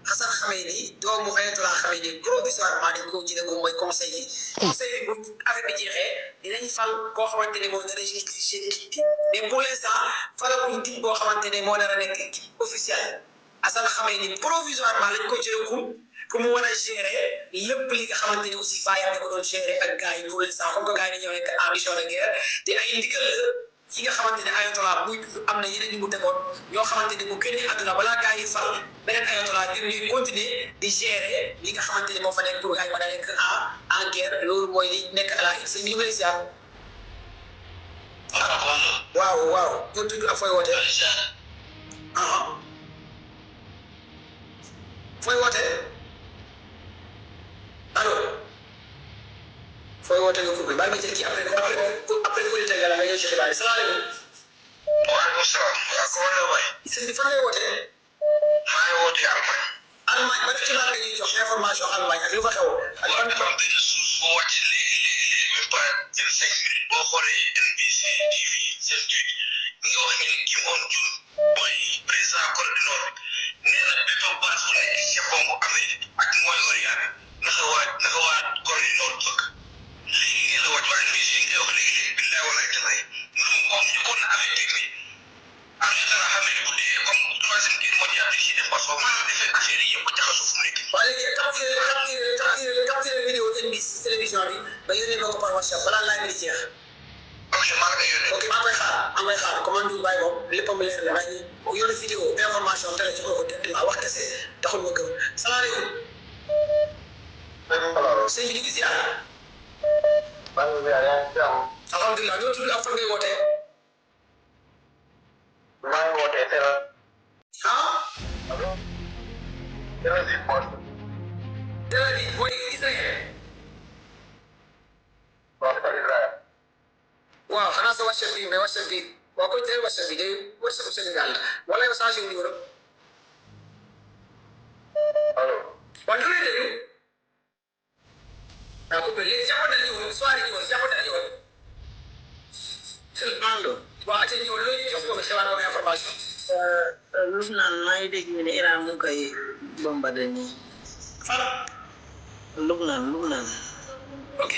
Hassan Khamenei doomu Ayatollah Khamenei provisoirement dañ ko jëlee moom mooy conseil yi. conseil bi bu affaire bi jeexee dinañ fal koo xamante ne moo nar a gérer équipe bi mais pour l'instant falaguñ nit boo xamante ne moo nar a nekk équipe officielle Hassan Khamenei provisoirement lañ ko jëlee pour mu mën a gérer lépp li nga xamante ne aussi bàyyi na ko doon gérer ak gars yi pour l'instant comme que gars yi dañoo nekk en mission de guerre te ay ndigal yi nga xamante ne Ayatollah muy am na yeneen ñu mu tegoon ñoo xamante ne bu génnee àdduna balaa gars yi fal beneen Ayatollah ñuy continuer di gérer li nga xamante ne moo fa nekk pour gars yi mën a nekk en guerre loolu mooy li nekk à la sëñ bi ñu ngi lay ziar. waaw waaw ñoo tudd ak fooy wootee. fooy wootee. allo. fooy wootee nga coupé bàyyi ma jël kii après ku li tegal nga ñëw ci xibaar yi salaamaaleykum. waaleykum salaam. waaw comment la waay. sëñ bi fan ngay wootee. maa ngi wootee Allemagne. Allemagne ban xibaar nga ñuy jox information Allemagne ak lu fa xew. ak ban dafa am benn suuf boo wàcc léegi même pas 25 minutes boo xoolee NBC TV seen tweet mi ngi wax ñu ne Kim On Jun mooy président Corée du Nord nee na bépp base bu nekk ci bombu Amérique ak Moyen-Orient naka waa Corée du Nord bëgg léegi ngeen la wàcc waa NBC ngay wax léegi billaay walaay talaay moom ñu ko na affecté ni Ayatollah Khamenei bu dee comme troisième guerre mondiale bi ci def parce que maanaam defee affaire yi yëpp jaxasoo fu mu nekk. waaye léegi capturé vidéo NBC télévision bi ba yónnee ma ko par WhatsApp balaa laaj bi di jeex. ok maa ngi lay yónnee. ok maa ngi koy xaar commande bi bàyyi moom léppam leer na waaye yónnee vidéo information télé ci ko directement wax kese taxul ma gëm salaamaaleykum. sëñ bi ñu ngi ziar. maa ngi ziar yaa ngi jàmm. alhamdulilah ñoo tudd ak fan ngay wootee. maa ngi wootee Sénégal. ah. Tel Aviv mooy Israël. waaw c'est Israël. waaw xanaa sa WhatsApp bi mais WhatsApp bi boo ko jëlee WhatsApp bi day WhatsApp Sénégal wala yow changé wu numéro. allo. waaw ñu ngi lay déglu. daa ko léegi jàppante ne ñëwoon soirée ñëwoon jàppante ne ñëwoon. allo. waaw ate ñëwoon loolu ñu jox ko xibaar wala information. Lubnaan maa ngi dégg ñu ne Iran mu ngi koy bombardé nii. fan. Lubnaan. ok.